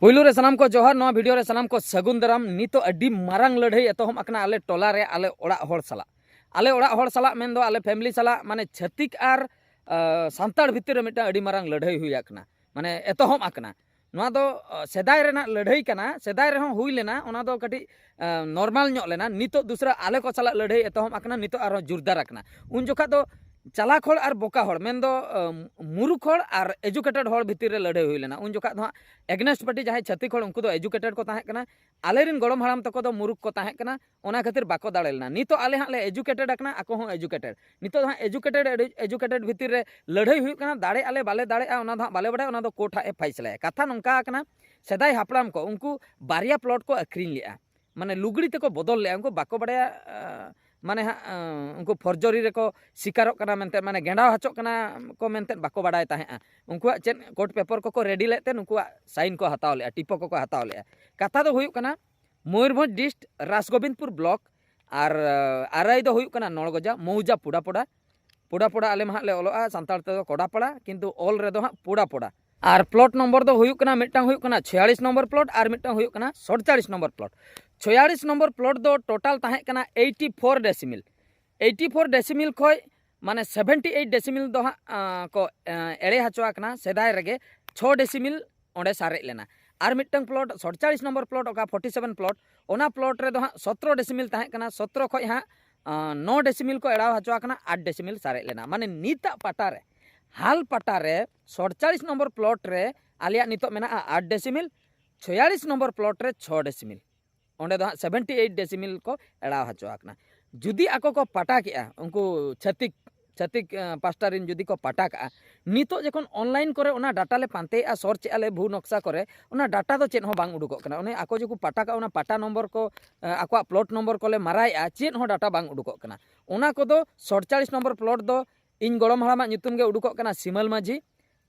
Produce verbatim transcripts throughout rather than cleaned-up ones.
ᱯᱩᱭᱞᱩ ᱨᱮ ᱥᱟᱱᱟᱢ ᱠᱚ ᱡᱚᱦᱟᱨ, ᱱᱚᱣᱟ ᱵᱷᱤᱰᱤᱭᱳ ᱨᱮ ᱥᱟᱱᱟᱢ ᱠᱚ ᱥᱟᱹᱜᱩᱱ ᱫᱟᱨᱟᱢ᱾ ᱱᱤᱛᱚᱜ ᱟᱹᱰᱤ ᱢᱟᱨᱟᱝ ᱞᱟᱹᱲᱦᱟᱹᱭ ᱮᱛᱚᱦᱚᱵ ᱟᱠᱟᱱᱟ ᱟᱞᱮ ᱴᱚᱞᱟ ᱨᱮ, ᱟᱞᱮ ᱚᱲᱟᱜ ᱦᱚᱲ ᱥᱟᱞᱟᱜ, ᱟᱞᱮ ᱚᱲᱟᱜ ᱦᱚᱲ ᱥᱟᱞᱟᱜ ᱢᱮᱱᱫᱚ ᱟᱞᱮ ᱯᱷᱮᱢᱤᱞᱤ ᱥᱟᱞᱟᱜ, ᱢᱟᱱᱮ ᱪᱷᱟᱹᱛᱤᱠ ᱟᱨ ᱟᱸ, ᱥᱟᱱᱛᱟᱲ ᱵᱷᱤᱛᱤᱨ ᱨᱮ ᱢᱤᱫᱴᱟᱝ ᱟᱹᱰᱤ ᱢᱟᱨᱟᱝ ᱞᱟᱹᱲᱦᱟᱹᱭ ᱦᱩᱭ ᱟᱠᱟᱱᱟ, ᱢᱟᱱᱮ ᱮᱛᱚᱦᱚᱵ ᱟᱠᱟᱱᱟ᱾ ᱱᱚᱣᱟ ᱫᱚ ᱟᱸ, ᱥᱮᱫᱟᱭ ᱨᱮᱱᱟᱜ ᱞᱟᱹᱲᱦᱟᱹᱭ ᱠᱟᱱᱟ, ᱥᱮᱫᱟᱭ ᱨᱮᱦᱚᱸ ᱦᱩᱭ ᱞᱮᱱᱟ, ᱚᱱᱟ ᱫᱚ ᱠᱟᱹᱴᱤᱡ ᱱᱚᱨᱢᱟᱞ ᱧᱚᱜ ᱞᱮᱱᱟ᱾ ᱱᱤᱛᱚᱜ ᱫᱩᱥᱨᱟ ᱟᱞᱮ ᱠᱚ ᱥᱟᱞᱟᱜ ᱞᱟᱹᱲᱦᱟᱹᱭ ᱮᱛᱚᱦᱚᱵ ᱟᱠᱟᱱᱟ, ᱱᱤᱛᱚᱜ ᱟᱨᱦᱚᱸ ᱡᱳᱨᱫᱟᱨ ᱟᱠᱟᱱᱟ᱾ ᱩᱱ ᱡᱚᱠᱷᱟᱜ ᱫᱚ ᱪᱟᱞᱟᱠ ᱦᱚᱲ ᱟᱨ ᱵᱚᱠᱟ ᱦᱚᱲ, ᱢᱮᱱᱫᱚ ᱟᱸ, ᱢᱩᱨᱩᱠᱷ ᱦᱚᱲ ᱟᱨ ᱮᱡᱩᱠᱮᱴᱮᱰ ᱦᱚᱲ ᱵᱷᱤᱛᱤᱨ ᱨᱮ ᱞᱟᱹᱲᱦᱟᱹᱭ ᱦᱩᱭ ᱞᱮᱱᱟ᱾ ᱩᱱ ᱡᱚᱠᱷᱟᱜ ᱫᱚ ᱦᱟᱸᱜ ᱮᱜᱽᱱᱮᱥᱴ ᱯᱟᱨᱴᱤ ᱡᱟᱦᱟᱸᱭ ᱪᱷᱟᱹᱛᱤᱠ ᱦᱚᱲ, ᱩᱱᱠᱩ ᱫᱚ ᱮᱡᱩᱠᱮᱴᱮᱰ ᱠᱚ ᱛᱟᱦᱮᱸ ᱠᱟᱱᱟ᱾ ᱟᱞᱮᱨᱮᱱ ᱜᱚᱲᱚᱢ ᱦᱟᱲᱟᱢ ᱛᱟᱠᱚ ᱫᱚ ᱢᱩᱨᱩᱠᱷ ᱠᱚ ᱛᱟᱦᱮᱸ ᱠᱟᱱᱟ, ᱚᱱᱟ ᱠᱷᱟᱹᱛᱤᱨ ᱵᱟᱠᱚ ᱫᱟᱲᱮ ᱞᱮᱱᱟ᱾ ᱱᱤᱛᱚᱜ ᱟᱞᱮ ᱦᱟᱸᱜ ᱞᱮ ᱮᱡᱩᱠᱮᱴᱮᱰ ᱟᱠᱟᱱᱟ, ᱟᱠᱚ ᱦᱚᱸ ᱮᱡᱩᱠᱮᱴᱮᱰ᱾ ᱱᱤᱛᱚᱜ ᱫᱚ ᱦᱟᱸᱜ ᱮᱡᱩᱠᱮᱴᱮᱰ ᱮᱡᱩᱠᱮᱴᱮᱰ ᱵᱷᱤᱛᱤᱨ ᱨᱮ ᱞᱟᱹᱲᱦᱟᱹᱭ ᱦᱩᱭᱩᱜ ᱠᱟᱱᱟ᱾ ᱫᱟᱲᱮ ᱟᱞᱮ ᱵᱟᱞᱮ ᱫᱟᱲᱮᱜᱼᱟ, ᱚᱱᱟ ᱫᱚ ᱦᱟᱸᱜ ᱵᱟᱞᱮ ᱵᱟᱲᱟᱭᱟ, ᱚᱱᱟ ᱫᱚ ᱠᱳᱨᱴ ᱦᱟᱸᱜ ᱮ ᱯᱷᱟᱭᱥᱞᱟᱭᱟ᱾ ᱠᱟᱛᱷᱟ ᱱᱚᱝᱠᱟ ᱠᱟᱱᱟ, ᱥᱮᱫᱟᱭ ᱦᱟᱯᱲᱟᱢ ᱠᱚ ᱩᱱᱠᱩ ᱵᱟᱨᱭᱟ ᱯᱞᱚᱴ ᱠᱚ ᱟᱹᱠᱷᱨᱤᱧ ᱞᱮᱜᱼᱟ, ᱢᱟᱱᱮ ᱞᱩᱜᱽᱲᱤ ᱛᱮᱠᱚ ᱵᱚᱫᱚᱞ ᱞᱮᱜᱼᱟ᱾ ᱩᱱᱠᱩ ᱵᱟᱠᱚ ᱵᱟᱲᱟᱭᱟ, ᱟᱸ, ᱢᱟᱱᱮ ᱦᱟᱸᱜ, ᱟᱸ, ᱩᱱᱠᱩ ᱯᱷᱚᱨᱡᱚᱨᱤ ᱨᱮᱠᱚ ᱥᱤᱠᱟᱨᱚᱜ ᱠᱟᱱᱟ ᱢᱮᱱᱛᱮ, ᱢᱟᱱᱮ ᱜᱮᱸᱰᱟᱣ ᱦᱚᱪᱚᱜ ᱠᱟᱱᱟ ᱠᱚ ᱢᱮᱱᱛᱮ ᱵᱟᱠᱚ ᱵᱟᱲᱟᱭ ᱛᱟᱦᱮᱸᱜᱼᱟ᱾ ᱩᱱᱠᱩᱣᱟᱜ ᱪᱮᱫ ᱠᱳᱨᱴ ᱯᱮᱯᱟᱨ ᱠᱚᱠᱚ ᱨᱮᱰᱤ ᱞᱮᱫ ᱛᱮ ᱱᱩᱠᱩᱣᱟᱜ ᱥᱟᱭᱤᱱ ᱠᱚ ᱦᱟᱛᱟᱣ ᱞᱮᱜᱼᱟ, ᱴᱤᱯᱳ ᱠᱚᱠᱚ ᱦᱟᱛᱟᱣ ᱞᱮᱜᱼᱟ᱾ ᱠᱟᱛᱷᱟ ᱫᱚ ᱦᱩᱭᱩᱜ ᱠᱟᱱᱟ, ᱢᱚᱭᱩᱨᱵᱷᱚᱸᱡᱽ ᱰᱤᱥᱴ, ᱨᱟᱥᱜᱳᱵᱤᱱᱫᱽᱯᱩᱨ ᱵᱞᱚᱠ, ᱟᱨ, ᱟᱨᱟᱭ ᱫᱚ ᱦᱩᱭᱩᱜ ᱠᱟᱱᱟ ᱱᱚᱲᱜᱚᱡᱟ, ᱢᱚᱣᱡᱟ ᱯᱩᱰᱟᱯᱚᱰᱟ᱾ ᱯᱩᱰᱟᱯᱚᱰᱟ ᱟᱞᱮ ᱢᱟ ᱦᱟᱸᱜ ᱞᱮ ᱚᱞᱚᱜᱼᱟ ᱥᱟᱱᱛᱟᱲ ᱛᱮᱫᱚ ᱠᱚᱰᱟᱯᱚᱲᱟ, ᱠᱤᱱᱛᱩ ᱚᱞ ᱨᱮᱫᱚ ᱦᱟᱸᱜ ᱯᱩᱰᱟᱯᱚᱰᱟ᱾ ᱟᱨ ᱯᱞᱚᱴ ᱱᱚᱢᱵᱚᱨ ᱫᱚ ᱦᱩᱭᱩᱜ ᱠᱟᱱᱟ, ᱢᱤᱫᱴᱟᱝ ᱦᱩᱭᱩᱜ ᱠᱟᱱᱟ ᱪᱷᱚᱭᱟᱞᱤᱥ ᱱᱚᱢᱵᱚᱨ ᱯᱞᱚᱴ ᱟᱨ ᱢᱤᱫᱴᱟᱝ ᱦᱩᱭᱩᱜ ᱠᱟᱱᱟ ᱥᱚᱛᱪᱟᱞᱤᱥ ᱱᱚᱢᱵᱚᱨ ᱯᱞᱚᱴ᱾ ᱪᱷᱚᱭᱟᱞᱤᱥ ᱱᱚᱢᱵᱚᱨ ᱯᱞᱚᱴ ᱫᱚ ᱴᱳᱴᱟᱞ ᱛᱟᱦᱮᱸ ᱠᱟᱱᱟ ᱮᱭᱤᱴᱤ ᱯᱷᱳᱨ ᱰᱮᱥᱤᱢᱤᱞ᱾ ᱮᱭᱤᱴᱤ ᱯᱷᱳᱨ ᱰᱮᱥᱤᱢᱤᱞ ᱠᱷᱚᱡ ᱢᱟᱱᱮ ᱥᱮᱵᱷᱮᱱᱴᱤ ᱮᱭᱤᱴ ᱰᱮᱥᱤᱢᱤᱞ ᱫᱚ ᱦᱟᱸᱜ, ᱟᱸ, ᱠᱚ, ᱟᱸ, ᱮᱲᱮ ᱦᱚᱪᱚ ᱟᱠᱟᱱᱟ᱾ ᱥᱮᱫᱟᱭ ᱨᱮᱜᱮ ᱪᱷᱚ ᱰᱮᱥᱤᱢᱤᱞ ᱚᱸᱰᱮ ᱥᱟᱨᱮᱡ ᱞᱮᱱᱟ᱾ ᱟᱨ ᱢᱤᱫᱴᱟᱝ ᱯᱞᱚᱴ, ᱥᱚᱛᱪᱟᱞᱤᱥ ᱱᱚᱢᱵᱚᱨ ᱯᱞᱚᱴ, ᱚᱠᱟ ᱯᱷᱳᱨᱴᱤ ᱥᱮᱵᱷᱮᱱ ᱯᱞᱚᱴ, ᱚᱱᱟ ᱯᱞᱚᱴ ᱨᱮᱫᱚ ᱦᱟᱸᱜ ᱥᱚᱛᱨᱚ ᱰᱮᱥᱤᱢᱤᱞ ᱛᱟᱦᱮᱸ ᱠᱟᱱᱟ᱾ ᱥᱚᱛᱨᱚ ᱠᱷᱚᱡ ᱦᱟᱸᱜ, ᱟᱸ, ᱱᱚ ᱰᱮᱥᱤᱢᱤᱞ ᱠᱚ ᱮᱲᱟᱣ ᱦᱚᱪᱚ ᱟᱠᱟᱱᱟ, ᱟᱴ ᱰᱮᱥᱤᱢᱤᱞ ᱥᱟᱨᱮᱡ ᱞᱮᱱᱟ᱾ ᱢᱟᱱᱮ ᱱᱤᱛᱟᱜ ᱯᱟᱴᱟ ᱨᱮ, ᱦᱟᱞ ᱯᱟᱴᱟ ᱨᱮ, ᱥᱚᱛᱪᱟᱞᱤᱥ ᱱᱚᱢᱵᱚᱨ ᱯᱞᱚᱴ ᱨᱮ ᱟᱞᱮᱭᱟᱜ ᱱᱤᱛᱚᱜ ᱢᱮᱱᱟᱜᱼᱟ ᱟᱴ ᱰᱮᱥᱤᱢᱤᱞ, ᱪᱷᱚᱭᱟᱞᱤᱥ ᱱᱚᱢᱵᱚᱨ ᱯᱞᱚᱴ ᱨᱮ ᱪᱷᱚ ᱰᱮᱥᱤᱢᱤᱞ᱾ ᱚᱸᱰᱮ ᱫᱚ ᱦᱟᱸᱜ ᱥᱮᱵᱷᱮᱱᱴᱤ ᱮᱭᱤᱴ ᱰᱮᱥᱤᱢᱤᱞ ᱠᱚ ᱮᱲᱟᱣ ᱦᱚᱪᱚ ᱟᱠᱟᱱᱟ᱾ ᱡᱩᱫᱤ ᱟᱠᱚ ᱠᱚ ᱯᱟᱴᱟ ᱠᱮᱜᱼᱟ, ᱩᱱᱠᱩ ᱪᱷᱟᱹᱛᱤᱠ, ᱪᱷᱟᱹᱛᱤᱠ, ᱟᱸ, ᱯᱟᱥᱴᱟ ᱨᱮᱱ ᱡᱩᱫᱤ ᱠᱚ ᱯᱟᱴᱟ ᱠᱟᱜᱼᱟ, ᱱᱤᱛᱚᱜ ᱡᱚᱠᱷᱚᱱ ᱚᱱᱞᱟᱭᱤᱱ ᱠᱚᱨᱮ ᱚᱱᱟ ᱰᱟᱴᱟ ᱞᱮ ᱯᱟᱱᱛᱮᱭᱮᱜᱼᱟ, ᱥᱟᱨᱪ ᱮᱜᱼᱟ ᱞᱮ ᱵᱷᱩ ᱱᱚᱠᱥᱟ ᱠᱚᱨᱮ, ᱚᱱᱟ ᱰᱟᱴᱟ ᱫᱚ ᱪᱮᱫ ᱦᱚᱸ ᱵᱟᱝ ᱩᱰᱩᱠᱚᱜ ᱠᱟᱱᱟ᱾ ᱚᱱᱮ ᱟᱠᱚ ᱡᱮᱠᱚ ᱯᱟᱴᱟ ᱠᱟᱜᱼᱟ, ᱚᱱᱟ ᱯᱟᱴᱟ ᱱᱚᱢᱵᱚᱨ ᱠᱚ, ᱟᱸ, ᱟᱠᱚᱣᱟᱜ ᱯᱞᱚᱴ ᱱᱚᱢᱵᱚᱨ ᱠᱚᱞᱮ ᱢᱟᱨᱟᱭᱮᱜᱼᱟ, ᱪᱮᱫ ᱦᱚᱸ ᱰᱟᱴᱟ ᱵᱟᱝ ᱩᱰᱩᱠᱚᱜ ᱠᱟᱱᱟ᱾ ᱚᱱᱟ ᱠᱚᱫᱚ ᱥᱚᱛᱪᱟᱞᱤᱥ ᱱᱚᱢᱵᱚᱨ ᱯᱞᱚᱴ ᱫᱚ ᱤᱧ ᱜᱚᱲᱚᱢ ᱦᱟᱲᱟᱢᱟᱜ ᱧᱩᱛᱩᱢ ᱜᱮ ᱩᱰᱩᱠᱚᱜ ᱠᱟᱱᱟ ᱥᱤᱢᱟᱹᱞ ᱢᱟᱹᱡᱷᱤ,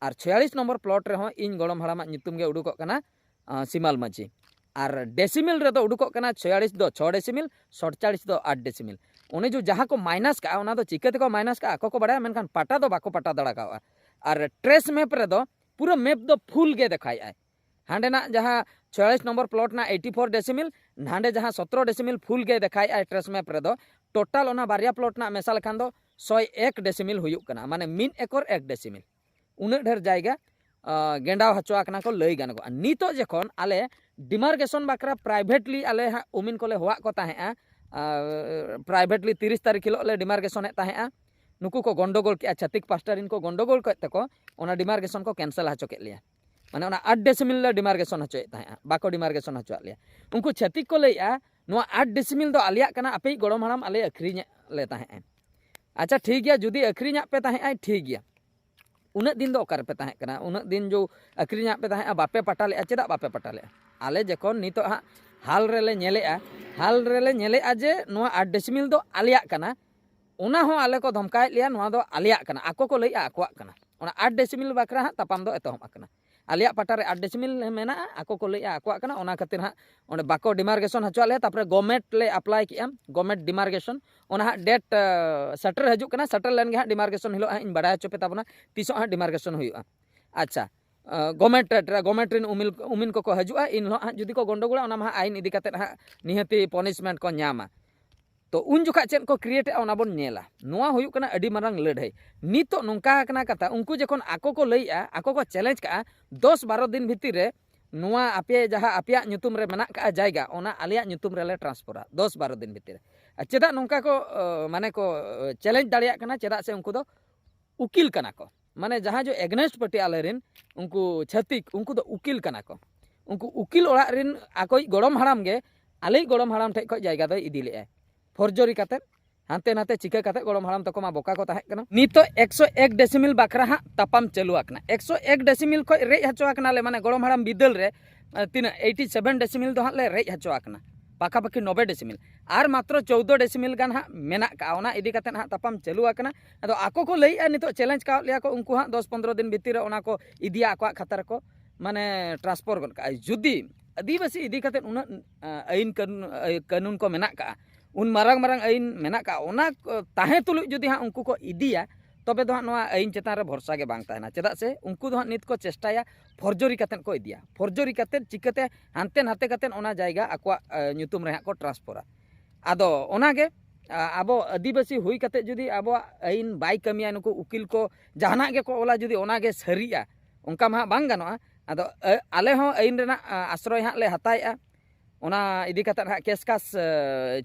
ᱟᱨ ᱪᱷᱚᱭᱟᱞᱤᱥ ᱱᱚᱢᱵᱚᱨ ᱯᱞᱚᱴ ᱨᱮᱦᱚᱸ ᱤᱧ ᱜᱚᱲᱚᱢ ᱦᱟᱲᱟᱢᱟᱜ ᱧᱩᱛᱩᱢ ᱜᱮ ᱩᱰᱩᱠᱚᱜ ᱠᱟᱱᱟ, ᱟᱸ, ᱥᱤᱢᱟᱞ ᱢᱟᱹᱡᱷᱤ᱾ ᱟᱨ ᱰᱮᱥᱤᱢᱤᱞ ᱨᱮᱫᱚ ᱩᱰᱩᱠᱚᱜ ᱠᱟᱱᱟ ᱪᱷᱚᱭᱟᱞᱤᱥ ᱫᱚ ᱪᱷᱚ ᱰᱮᱥᱤᱢᱤᱞ, ᱥᱚᱛᱪᱟᱞᱤᱥ ᱫᱚ ᱟᱴ ᱰᱮᱥᱤᱢᱤᱞ᱾ ᱚᱱᱮ ᱡᱮ ᱡᱟᱦᱟᱸ ᱠᱚ ᱢᱟᱭᱱᱟᱥ ᱠᱟᱜᱼᱟ, ᱚᱱᱟ ᱫᱚ ᱪᱤᱠᱟᱹ ᱛᱮᱠᱚ ᱢᱟᱭᱱᱟᱥ ᱠᱟᱜᱼᱟ ᱟᱠᱚ ᱠᱚ ᱵᱟᱲᱟᱭᱟ, ᱢᱮᱱᱠᱷᱟᱱ ᱯᱟᱴᱟ ᱫᱚ ᱵᱟᱠᱚ ᱯᱟᱴᱟ ᱫᱟᱲᱮ ᱠᱟᱣᱟ᱾ ᱟᱨ ᱴᱨᱮᱥ ᱢᱮᱯ ᱨᱮᱫᱚ ᱯᱩᱨᱟᱹ ᱢᱮᱯ ᱫᱚ ᱯᱷᱩᱞ ᱜᱮ ᱫᱮᱠᱷᱟᱭᱮᱜᱼᱟᱭ᱾ ᱦᱟᱸᱰᱮᱱᱟᱜ ᱡᱟᱦᱟᱸ ᱪᱷᱚᱭᱟᱞᱤᱥ ᱱᱚᱢᱵᱚᱨ ᱯᱞᱚᱴ ᱨᱮᱱᱟᱜ ᱮᱭᱤᱴᱤ ᱯᱷᱳᱨ ᱰᱮᱥᱤᱢᱤᱞ, ᱱᱟᱸᱰᱮ ᱡᱟᱦᱟᱸ ᱥᱚᱛᱨᱚ ᱰᱮᱥᱤᱢᱤᱞ ᱯᱷᱩᱞ ᱜᱮ ᱫᱮᱠᱷᱟᱭᱮᱫᱼᱟᱭ ᱴᱨᱮᱥ ᱢᱮᱯ ᱨᱮᱫᱚ, ᱴᱳᱴᱟᱞ ᱚᱱᱟ ᱵᱟᱨᱭᱟ ᱯᱞᱚᱴ ᱨᱮᱱᱟᱜ ᱢᱮᱥᱟ ᱞᱮᱠᱷᱟᱱ ᱫᱚ ᱥᱚᱭ ᱮᱠ ᱰᱮᱥᱤᱢᱤᱞ ᱦᱩᱭᱩᱜ ᱠᱟᱱᱟ, ᱢᱟᱱᱮ ᱢᱤᱫ ᱮᱠᱚᱨ ᱮᱠ ᱰᱮᱥᱤᱢᱤᱞ᱾ ᱩᱱᱟᱹᱜ ᱰᱷᱮᱨ ᱡᱟᱭᱜᱟ ᱜᱮᱸᱰᱟᱣ ᱦᱚᱪᱚ ᱟᱠᱟᱱᱟ ᱠᱚ ᱞᱟᱹᱭ ᱜᱟᱱᱚᱜᱼᱟ᱾ ᱱᱤᱛᱚᱜ ᱡᱚᱠᱷᱚᱱ ᱟᱞᱮ ᱰᱤᱢᱟᱨᱠᱮᱥᱚᱱ ᱵᱟᱠᱷᱨᱟ ᱯᱨᱟᱭᱵᱷᱮᱴᱞᱤ ᱟᱞᱮ ᱦᱟᱸᱜ ᱩᱢᱤᱱ ᱠᱚᱞᱮ ᱦᱚᱦᱚᱣᱟᱜ ᱠᱚ ᱛᱟᱦᱮᱸᱫᱼᱟ, ᱯᱨᱟᱭᱵᱷᱮᱴᱞᱤ ᱛᱤᱨᱤᱥ ᱛᱟᱹᱨᱤᱠᱷ ᱦᱤᱞᱳᱜ ᱞᱮ ᱰᱤᱢᱟᱨᱠᱮᱥᱚᱱᱮᱫ ᱛᱟᱦᱮᱸᱫᱼᱟ, ᱱᱩᱠᱩ ᱠᱚ ᱜᱚᱱᱰᱚᱜᱳᱞ ᱠᱮᱫᱼᱟ, ᱪᱷᱟᱹᱛᱤᱠ ᱯᱟᱥᱴᱟ ᱨᱮᱱ ᱠᱚ ᱜᱚᱱᱰᱚᱜᱳᱞ ᱠᱮᱫ ᱛᱮᱠᱚ ᱚᱱᱟ ᱰᱤᱢᱟᱨᱠᱮᱥᱚᱱ ᱠᱚ ᱠᱮᱱᱥᱮᱞ ᱦᱚᱪᱚ ᱠᱮᱫ ᱞᱮᱭᱟ᱾ ᱢᱟᱱᱮ ᱚᱱᱟ ᱟᱴ ᱰᱮᱥᱤᱢᱤᱞ ᱞᱮ ᱰᱤᱢᱟᱨᱠᱮᱥᱚᱱ ᱦᱚᱪᱚᱭᱮᱫ ᱛᱟᱦᱮᱸᱫᱼᱟ, ᱵᱟᱠᱚ ᱰᱤᱢᱟᱨᱠᱮᱥᱚᱱ ᱦᱚᱪᱚᱣᱟᱜ ᱞᱮᱭᱟ᱾ ᱩᱱᱠᱩ ᱪᱷᱟᱹᱛᱤᱠ ᱠᱚ ᱞᱟᱹᱭᱮᱫᱼᱟ, ᱱᱚᱣᱟ ᱟᱴ ᱰᱮᱥᱤᱢᱤᱞ ᱫᱚ ᱟᱞᱮᱭᱟᱜ ᱠᱟᱱᱟ, ᱟᱯᱮᱭᱤᱡ ᱜᱚᱲᱚᱢ ᱦᱟᱲᱟᱢ ᱟᱞᱮ ᱟᱹᱠᱷᱨᱤᱧᱮᱫ ᱞᱮ ᱛᱟᱦᱮᱸᱫᱼᱟ᱾ ᱟᱪᱪᱷᱟ ᱴᱷᱤᱠ ᱜᱮᱭᱟ, ᱡᱩᱫᱤ ᱟᱹᱠᱷᱨᱤᱧᱟᱜ ᱯᱮ ᱛᱟᱦᱮᱸᱫᱼᱟ ᱴᱷᱤᱠ ᱜᱮᱭᱟ, ᱩᱱᱟᱹᱜ ᱫᱤᱱ ᱫᱚ ᱚᱠᱟ ᱨᱮᱯᱮ ᱛᱟᱦᱮᱸ ᱠᱟᱱᱟ? ᱩᱱᱟᱹᱜ ᱫᱤᱱ ᱡᱚ ᱟᱹᱠᱷᱨᱤᱧᱟᱜ ᱯᱮ ᱛᱟᱦᱮᱸᱫᱼᱟ, ᱵᱟᱯᱮ ᱯᱟᱴᱟ ᱞᱮᱫᱼᱟ, ᱪᱮᱫᱟᱜ ᱵᱟᱯᱮ ᱯᱟᱴᱟ ᱞᱮᱫᱼᱟ? ᱟᱞᱮ ᱡᱚᱠᱷᱚᱱ ᱱᱤᱛᱚᱜ ᱦᱟᱸᱜ ᱦᱟᱞ ᱨᱮᱞᱮ ᱧᱮᱞᱮᱫᱼᱟ, ᱦᱟᱞ ᱨᱮᱞᱮ ᱧᱮᱞᱮᱫᱼᱟ ᱡᱮ ᱱᱚᱣᱟ ᱟᱴ ᱰᱮᱥᱤᱢᱤᱞ ᱫᱚ ᱟᱞᱮᱭᱟᱜ ᱠᱟᱱᱟ, ᱚᱱᱟ ᱦᱚᱸ ᱟᱞᱮ ᱠᱚ ᱫᱷᱚᱢᱠᱟᱣᱮᱫ ᱞᱮᱭᱟ, ᱱᱚᱣᱟ ᱫᱚ ᱟᱞᱮᱭᱟᱜ ᱠᱟᱱᱟ, ᱟᱠᱚ ᱠᱚ ᱞᱟᱹᱭᱮᱫᱼᱟ ᱟᱠᱚᱣᱟᱜ ᱠᱟᱱᱟ᱾ ᱚᱱᱟ ᱟᱴ ᱰᱮᱥᱤᱢᱤᱞ ᱵᱟᱠᱷᱨᱟ ᱦᱟᱸᱜ ᱛᱟᱯᱟᱢ ᱫᱚ ᱮᱛᱚᱦᱚᱵ ᱟᱠᱟᱱᱟ᱾ ᱟᱞᱮᱭᱟᱜ ᱯᱟᱴᱟ ᱨᱮ ᱟᱴ ᱰᱮᱥᱤᱢᱤᱞ ᱢᱮᱱᱟᱜᱼᱟ, ᱟᱠᱚ ᱠᱚ ᱞᱟᱹᱭᱮᱫᱼᱟ ᱟᱠᱚᱣᱟᱜ ᱠᱟᱱᱟ, ᱚᱱᱟ ᱠᱷᱟᱹᱛᱤᱨ ᱦᱟᱸᱜ ᱚᱸᱰᱮ ᱵᱟᱠᱚ ᱰᱤᱢᱟᱨᱠᱮᱥᱚᱱ ᱦᱚᱪᱚᱣᱟᱜ ᱞᱮᱭᱟ᱾ ᱛᱟᱨᱯᱚᱨᱮ ᱜᱚᱵᱷᱢᱮᱱᱴ ᱞᱮ ᱟᱯᱞᱟᱭ ᱠᱮᱜᱼᱟ, ᱜᱚᱵᱷᱢᱮᱱᱴ ᱰᱤᱢᱟᱨᱠᱮᱥᱚᱱ, ᱚᱱᱟ ᱦᱟᱸᱜ ᱰᱮᱴ ᱥᱮᱴᱮᱨ ᱦᱤᱡᱩᱜ ᱠᱟᱱᱟ, ᱥᱮᱴᱮᱨ ᱞᱮᱱ ᱜᱮ ᱦᱟᱸᱜ ᱰᱤᱢᱟᱨᱠᱮᱥᱚᱱ ᱦᱤᱞᱳᱜ ᱦᱟᱸᱜ ᱤᱧ ᱵᱟᱲᱟᱭ ᱦᱚᱪᱚ ᱯᱮ ᱛᱟᱵᱚᱱᱟ ᱛᱤᱥᱚᱜ ᱦᱟᱸᱜ ᱰᱤᱢᱟᱨᱠᱮᱥᱚᱱ ᱦᱩᱭᱩᱜᱼᱟ᱾ ᱟᱪᱪᱷᱟ, ᱜᱚᱵᱷᱢᱮᱱᱴ ᱨᱮ, ᱜᱚᱵᱷᱢᱮᱱᱴ ᱨᱮᱱ ᱩᱢᱤᱞ ᱩᱢᱤᱱ ᱠᱚᱠᱚ ᱦᱤᱡᱩᱜᱼᱟ, ᱤᱱ ᱦᱤᱞᱳᱜ ᱦᱟᱸᱜ ᱡᱩᱫᱤ ᱠᱚ ᱜᱚᱱᱰᱚᱜᱳᱲᱟ, ᱚᱱᱟ ᱢᱟ ᱦᱟᱸᱜ ᱟᱭᱤᱱ ᱤᱫᱤ ᱠᱟᱛᱮᱫ ᱦᱟᱸᱜ ᱱᱤᱦᱟᱹᱛᱤ ᱯᱚᱱᱤᱥᱢᱮᱱᱴ ᱠᱚ ᱧᱟᱢᱟ᱾ ᱛᱚ ᱩᱱ ᱡᱚᱠᱷᱟᱡ ᱪᱮᱫ ᱠᱚ ᱠᱨᱤᱭᱮᱴᱮᱜᱼᱟ ᱚᱱᱟ ᱵᱚᱱ ᱧᱮᱞᱟ᱾ ᱱᱚᱣᱟ ᱦᱩᱭᱩᱜ ᱠᱟᱱᱟ ᱟᱹᱰᱤ ᱢᱟᱨᱟᱝ ᱞᱟᱹᱲᱦᱟᱹᱭ᱾ ᱱᱤᱛᱚᱜ ᱱᱚᱝᱠᱟ ᱟᱠᱟᱱᱟ ᱠᱟᱛᱷᱟ, ᱩᱱᱠᱩ ᱡᱚᱠᱷᱚᱱ ᱟᱠᱚ ᱠᱚ ᱞᱟᱹᱭᱮᱜᱼᱟ, ᱟᱠᱚ ᱠᱚ ᱪᱮᱞᱮᱧᱡᱽ ᱠᱟᱜᱼᱟ, ᱫᱚᱥ ᱵᱟᱨᱚ ᱫᱤᱱ ᱵᱷᱤᱛᱤᱨ ᱨᱮ ᱱᱚᱣᱟ ᱟᱯᱮ ᱡᱟᱦᱟᱸ ᱟᱯᱮᱭᱟᱜ ᱧᱩᱛᱩᱢ ᱨᱮ ᱢᱮᱱᱟᱜ ᱠᱟᱜᱼᱟ ᱡᱟᱭᱜᱟ, ᱚᱱᱟ ᱟᱞᱮᱭᱟᱜ ᱧᱩᱛᱩᱢ ᱨᱮᱞᱮ ᱴᱨᱟᱱᱥᱯᱷᱟᱨᱟ ᱫᱚᱥ ᱵᱟᱨᱚ ᱫᱤᱱ ᱵᱷᱤᱛᱤᱨ ᱨᱮ᱾ ᱟᱨ ᱪᱮᱫᱟᱜ ᱱᱚᱝᱠᱟ ᱠᱚ ᱢᱟᱱᱮ ᱠᱚ ᱪᱮᱞᱮᱧᱡᱽ ᱫᱟᱲᱮᱭᱟᱜ ᱠᱟᱱᱟ? ᱪᱮᱫᱟᱜ ᱥᱮ ᱩᱱᱠᱩ ᱫᱚ ᱩᱠᱤᱞ ᱠᱟᱱᱟ ᱠᱚ, ᱢᱟᱱᱮ ᱡᱟᱦᱟᱸ ᱡᱚ ᱮᱜᱽᱱᱮᱥᱴ ᱯᱟᱨᱴᱤ ᱟᱞᱮ ᱨᱮᱱ ᱩᱱᱠᱩ ᱪᱷᱟᱹᱛᱤᱠ, ᱩᱱᱠᱩ ᱫᱚ ᱩᱠᱤᱞ ᱠᱟᱱᱟ ᱠᱚ᱾ ᱩᱱᱠᱩ ᱩᱠᱤᱞ ᱚᱲᱟᱜ ᱨᱮᱱ ᱟᱠᱚᱭᱤᱡ ᱜᱚᱲᱚᱢ ᱦᱟᱲᱟᱢ ᱜᱮ ᱟᱞᱮᱭᱤᱡ ᱜᱚᱲᱚᱢ ᱦᱟᱲᱟᱢ ᱴᱷᱮᱡ ᱠᱷᱚᱡ ᱡᱟᱭᱜᱟ ᱫᱚᱭ ᱤᱫᱤ ᱞᱮᱜᱼᱟᱭ ᱯᱷᱚᱨᱡᱚᱨᱤ ᱠᱟᱛᱮ, ᱦᱟᱱᱛᱮ ᱱᱟᱛᱮ ᱪᱤᱠᱟᱹ ᱠᱟᱛᱮ ᱜᱚᱲᱚᱢ ᱦᱟᱲᱟᱢ ᱛᱟᱠᱚ ᱢᱟ ᱵᱚᱠᱟ ᱠᱚ ᱛᱟᱦᱮᱸ ᱠᱟᱱᱟ᱾ ᱱᱤᱛᱚᱜ ᱮᱠᱥᱚ ᱮᱠ ᱰᱮᱥᱤᱢᱤᱞ ᱵᱟᱠᱷᱨᱟ ᱦᱟᱸᱜ ᱛᱟᱯᱟᱢ ᱪᱟᱹᱞᱩ ᱟᱠᱟᱱᱟ᱾ ᱮᱠᱥᱚ ᱮᱠ ᱰᱮᱥᱤᱢᱤᱞ ᱠᱷᱚᱡ ᱨᱮᱡ ᱦᱚᱪᱚ ᱟᱠᱟᱱᱟᱞᱮ, ᱢᱟᱱᱮ ᱜᱚᱲᱚᱢ ᱦᱟᱲᱟᱢ ᱵᱤᱫᱟᱹᱞ ᱨᱮ ᱛᱤᱱᱟᱹᱜ ᱮᱭᱤᱴᱤ ᱥᱮᱵᱷᱮᱱ ᱰᱮᱥᱤᱢᱤᱞ ᱫᱚ ᱦᱟᱸᱜ ᱞᱮ ᱨᱮᱡ ᱦᱚᱪᱚ ᱟᱠᱟᱱᱟ, ᱯᱟᱠᱟᱯᱟᱠᱤ ᱱᱚᱵᱮ ᱰᱮᱥᱤᱢᱤᱞ᱾ ᱟᱨ ᱢᱟᱛᱨᱚ ᱪᱳᱣᱫᱚ ᱰᱮᱥᱤᱢᱤᱞ ᱜᱟᱱ ᱦᱟᱸᱜ ᱢᱮᱱᱟᱜ ᱠᱟᱜᱼᱟ᱾ ᱚᱱᱟ ᱤᱫᱤ ᱠᱟᱛᱮ ᱦᱟᱸᱜ ᱛᱟᱯᱟᱢ ᱪᱟᱹᱞᱩ ᱟᱠᱟᱱᱟ᱾ ᱟᱫᱚ ᱟᱠᱚ ᱠᱚ ᱞᱟᱹᱭᱮᱜᱼᱟ, ᱱᱤᱛᱚᱜ ᱪᱮᱞᱮᱧᱡᱽ ᱠᱟᱣᱟᱫ ᱞᱮᱭᱟ ᱠᱚ, ᱩᱱᱠᱩ ᱦᱟᱸᱜ ᱫᱚᱥ ᱯᱚᱱᱫᱽᱨᱚ ᱫᱤᱱ ᱵᱷᱤᱛᱤᱨ ᱨᱮ ᱚᱱᱟ ᱠᱚ ᱤᱫᱤᱭᱟ, ᱟᱠᱚᱣᱟᱜ ᱠᱷᱟᱛᱟ ᱨᱮᱠᱚ ᱢᱟᱱᱮ ᱴᱨᱟᱱᱥᱯᱷᱟᱨ ᱜᱚᱫ ᱠᱟᱜᱼᱟ᱾ ᱡᱩᱫᱤ ᱟᱹᱫᱤᱵᱟᱹᱥᱤ ᱤᱫᱤ ᱠᱟᱛᱮ ᱩᱱᱟᱹᱜ ᱟᱹᱭᱤᱱ ᱠᱟᱹᱱᱩᱱ ᱠᱚ ᱢᱮᱱᱟᱜ ᱠᱟᱜᱼᱟ, ᱩᱱ ᱢᱟᱨᱟᱝ ᱢᱟᱨᱟᱝ ᱟᱹᱭᱤᱱ ᱢᱮᱱᱟᱜ ᱠᱟᱜᱼᱟ, ᱚᱱᱟ ᱛᱟᱦᱮᱸ ᱛᱩᱞᱩᱡ ᱡᱩᱫᱤ ᱦᱟᱸᱜ ᱩᱱᱠᱩ ᱠᱚ ᱤᱫᱤᱭᱟ, ᱛᱚᱵᱮ ᱫᱚ ᱦᱟᱸᱜ ᱱᱚᱣᱟ ᱟᱹᱭᱤᱱ ᱪᱮᱛᱟᱱ ᱨᱮ ᱵᱷᱚᱨᱥᱟ ᱜᱮ ᱵᱟᱝ ᱛᱟᱦᱮᱱᱟ᱾ ᱪᱮᱫᱟᱜ ᱥᱮ ᱩᱱᱠᱩ ᱫᱚ ᱦᱟᱸᱜ ᱱᱤᱛ ᱠᱚ ᱪᱮᱥᱴᱟᱭᱟ ᱯᱷᱚᱨᱡᱚᱨᱤ ᱠᱟᱛᱮᱫ ᱠᱚ ᱤᱫᱤᱭᱟ, ᱯᱷᱚᱨᱡᱚᱨᱤ ᱠᱟᱛᱮᱫ ᱪᱤᱠᱟᱹᱛᱮ ᱦᱟᱱᱛᱮ ᱱᱟᱛᱮ ᱠᱟᱛᱮᱫ ᱚᱱᱟ ᱡᱟᱭᱜᱟ ᱟᱠᱚᱣᱟᱜ ᱧᱩᱛᱩᱢ ᱨᱮ ᱦᱟᱸᱜ ᱠᱚ ᱴᱨᱟᱱᱥᱯᱷᱟᱨᱟ᱾ ᱟᱫᱚ ᱚᱱᱟᱜᱮ ᱟᱵᱚ ᱟᱹᱫᱤᱵᱟᱹᱥᱤ ᱦᱩᱭ ᱠᱟᱛᱮᱫ ᱡᱩᱫᱤ ᱟᱵᱚᱣᱟᱜ ᱟᱹᱭᱤᱱ ᱵᱟᱭ ᱠᱟᱹᱢᱤᱭᱟ, ᱱᱩᱠᱩ ᱩᱠᱤᱞ ᱠᱚ ᱡᱟᱦᱟᱱᱟᱜ ᱜᱮᱠᱚ ᱚᱞᱟ, ᱡᱩᱫᱤ ᱚᱱᱟᱜᱮ ᱥᱟᱹᱨᱤᱜᱼᱟ, ᱚᱱᱠᱟ ᱢᱟ ᱦᱟᱸᱜ ᱵᱟᱝ ᱜᱟᱱᱚᱜᱼᱟ᱾ ᱟᱫᱚ ᱟᱞᱮ ᱦᱚᱸ ᱟᱹᱭᱤᱱ ᱨᱮᱱᱟᱜ ᱟᱥᱨᱚᱭ ᱦᱟᱸᱜ ᱞᱮ ᱦᱟᱛᱟᱣᱮᱫᱼᱟ᱾ ᱚᱱᱟ ᱤᱫᱤ ᱠᱟᱛᱮᱫ ᱦᱟᱸᱜ ᱠᱮᱥ ᱠᱟᱥ